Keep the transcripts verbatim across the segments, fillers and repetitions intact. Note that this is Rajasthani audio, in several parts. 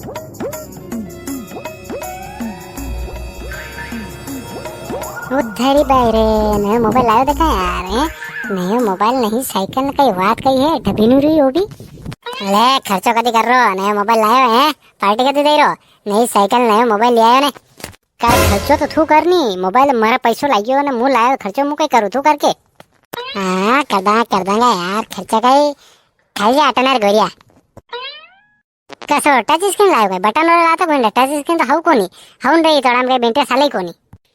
ओ थारी बाई रे, नयो मोबाइल लायो देखा यार, हैं? नयो मोबाइल, नई साइकिल, कई बात कई है, ढबी नु रही हो भी। ले, खर्चो कदी कर रो, नयो मोबाइल लायो है, पार्टी कदी दे रो, नई साइकिल, नयो मोबाइल ले आयो ने। कर खर्चो तो थू कर नी, मोबाइल मारा पैसो लाग्यो ने, मु लायो खर्चो मु कई करूँ, थू करके। हाँ, कर दांगा, कर दांगा यार, खर्चा कई, खाई जा अटनर गोरिया। कसो टच स्क्रीन लायो कई, बटन वाला लातो कोनी, टच स्क्रीन तो हव कोनी, हव न रही, थोड़ा में कई बैटरी साले ही कोनी।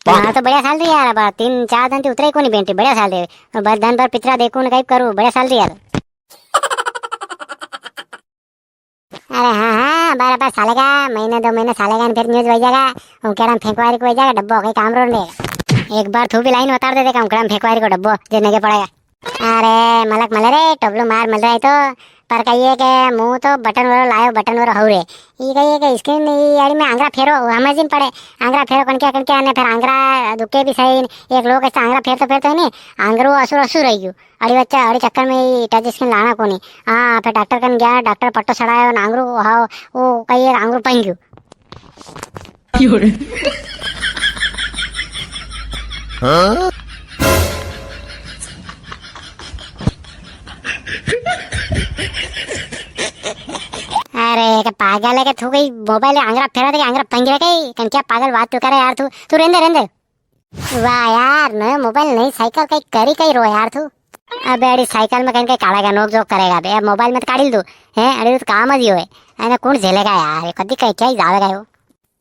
मारा तो बढ़िया साल रही यार, अब तीन चार दिन ती उतरे ही कोनी बैटरी, बढ़िया साल रही। और बस दिन भर पिक्चर देखूँ ने कई करूँ, बढ़िया साल रही यार। अरे हाँ, हाँ, बार बार सालेगा, महीने दो महीने सालेगा, फिर न्यूज वही जाएगा, उनकेड़ा में फेंकवारी को वही जाएगा, डब्बो कई काम रो ने। एक बार थू भी लाइन उतार दे, देखा, उनकेड़ा में फेंकवारी को डब्बो, जे नगे पड़ेगा। अरे, मलक मले रे, टोबलू मार मिल रहा है तो, पर कहिए के मु तो बटन वालो लायो, बटन वालो हव रे। ई कहिए के स्क्रीन, ई आड़ी में आंगरा फेरो, वो हमें जिन पड़े, आंगरा फेरो कणक्या, कणक्या, ने फिर आंगरा दुखे भी सही, एक लोग ऐसा आंगरा फेरतो, फेरतो ही नी, आंगरो असुर, असुर रही गयो। अड़ी बच्चा, अड़ी चक्कर में ई टच स्क्रीन लाना कोनी। हाँ, फिर डॉक्टर कन गया, डॉक्टर पट्टो सड़ायो, नांगरू, हाँ, वो कई एक आंगरू पन गयो। क्यों रे? हाँ? अरे, के पागल है के थू कई मोबाइल आंगरा फेरा दे, आंगरा पंगरा कई, कन क्या पागल बात तू करे यार तू, तू रेंदे, रेंदे। वाह यार, नयो मोबाइल, नई साइकिल, कई करी कई रो यार तू। अबे अड़ी साइकिल में कहीं कई काढ़ेगा, नोक जोक करेगा बे, मोबाइल में तो काढ़ी दू। हैं, अड़ी तो काम ही होए। अने कौन झेलेगा यार, ये कदी कहीं क्या ही जावेगा यो।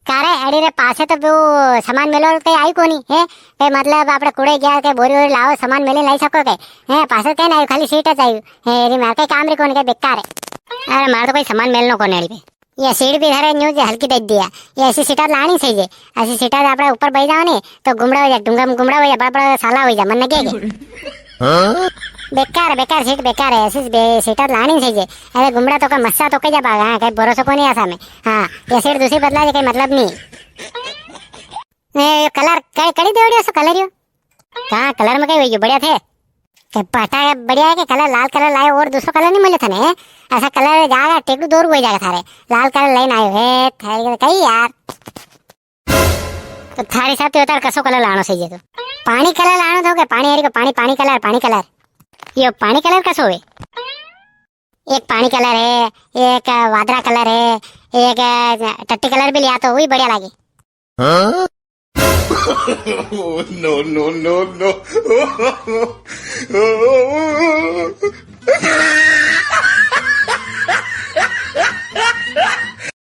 का रे, अड़ी रे पासे तो वो सामान मेलो कहीं आई कोनी, हैं? कहीं मतलब आपणे कुड़े गया, कहीं बोरी वोरी लाओ, सामान मेले लाई सको के? हैं, पासे कहीं नहीं आई, खाली सीट है चाहिए। हैं, अड़ी मार कई काम री कोनी, कहीं बेकार है। अरे मार तो कोई सामान मेलनो कोनी अड़ी पे। ये सीट भी थारे न्यू जे हल्की दे दिया। ये ऐसी सीटा लानी चाहिए। ऐसी सीटा आपणे ऊपर बैठ जाओ ने, तो गुमड़ा हो जा, डूंगा में गुमड़ा हो जा, बड़ा बड़ा साला हो जा, मन लगे के। हाँ? बेकार, बेकार सीट बेकार है, ऐसी बे-, सीटा लानी चाहिए। अरे गुमड़ा तो का मस्सा तो के जा पागा, हाँ, कहीं भरोसा को नहीं आता में। हाँ, ये सीट दूसरी बदला जे, कहीं मतलब नहीं। ए, कलर, क-, कड़ी देवड़ियो सो कलर यो? कहाँ कलर में कई हुई, बढ़िया थे। के पटा बढ़िया है के कलर, लाल कलर लायो और दूसरो कलर नहीं मिले थने? ऐसा कलर जागा, टेकड़ू दौर हुई जागा थारे। लाल कलर लेन आयो है, थारे कई यार। तो थारे साथ तो तार कसो कलर लानो सही है तो। पानी कलर लानो था के, पानी हरी को पानी, पानी कलर, पानी कलर। यो पानी कलर कसो है? एक पानी कलर है, एक वादरा कलर है, एक टट्टी कलर भी लिया तो वही बढ़िया लागे। हाँ? No, no, no, no.